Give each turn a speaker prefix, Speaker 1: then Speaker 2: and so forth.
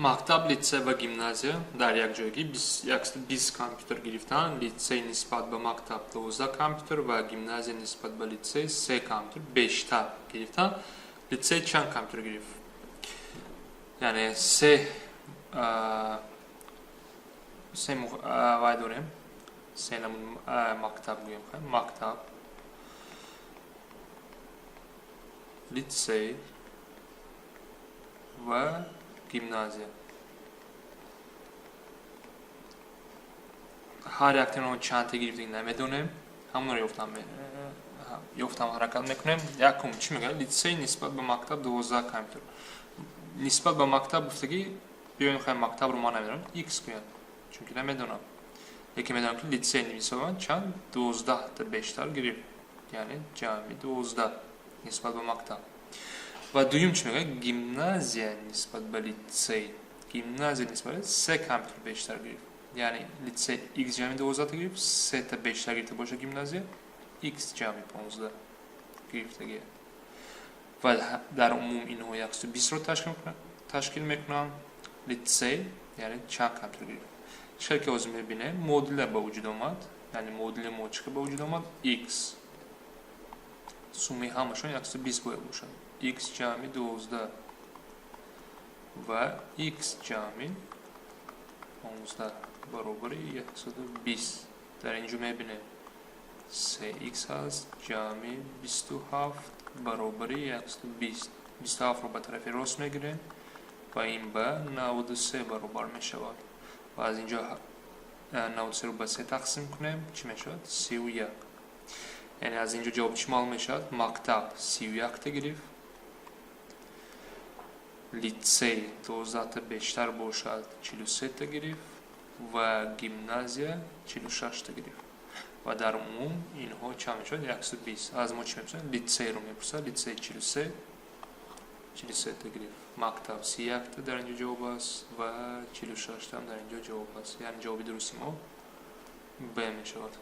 Speaker 1: Мактаб, литсей ва гимназия дар якҷоягӣ 120 компютер гирифтанд. Литсей нисбат ба мактаб 12 компютер ва гимназия нисбат ба литсей се компютер бештар гирифтанд. Литсей чанд компютер гирифт? Яъне се вай дорем, се намуд мактаб гӯем, мактаб, литсей ва гимназия. Ҳар яктаи онҳо чандта гирифтагӣ намедонем, ҳамонро ёфтам ҳаракат мекунем. Якум чӣ мегӯяд? Литсей нисбат ба мактаб 12 компютер. Нисбат ба мактаб гуфтагӣ, биёем, хай, мактабро ман намедонам, x гӯям, чунки намедонам, лекин медонам, ки литсей нисбат чанд, 12та бештар гирифт, яъне ҷамъи 12 нисбат ба мактаб. Ва дуюм чӣ мегӯяд? Гимназия нисбат ба литсей, гимназия нисбат се компютер бештар гирифт, яъне литсей x ҷамъи 12та гирифт, сета бештар гирифта боша гимназия x ҷамъи 15 гирифтагия. Ва дар умум инҳо 120-ро ташкил мекунанд. Литсей, яъне чанд компютер гирифт? Чӣ ки ҳозир мебинем, модуля ба вуҷуд омад, яъне модули мо чӣ ба вуҷуд омад? X, суммаи ҳамашон 120 бояд бошад, x ҷамъи 12 ва x ҷамъи 15 баробари 120. Дар ин ҷо мебинем, 3x ҳаст, ҷамъи 27 баробари 120. 27-ро ба тарафи рост мегирем ва ин ба 93 баробар мешавад. Ва аз ин ҷо 93-ро ба се тақсим кунем, чӣ мешавад? 31. Яъне аз ин ҷо ҷавоб чӣ маълум мешавад? Мактаб 31-та гирифт, литсей 12-та бештар бошад, 43-та гирифт ва гимназия 46-та гирифт. Ва дар умум инҳо чанд мешавад? 120. Аз мо чӣ мепурсад? Литсейро мепурсад. Литсей 43, 43-та гирифт, мактаб 31-та дар ин ҷо ҷавоб аст ва 46-та ҳам дар ин ҷо ҷавоб аст. Яъне ҷавоби дурусти мо б мешавад.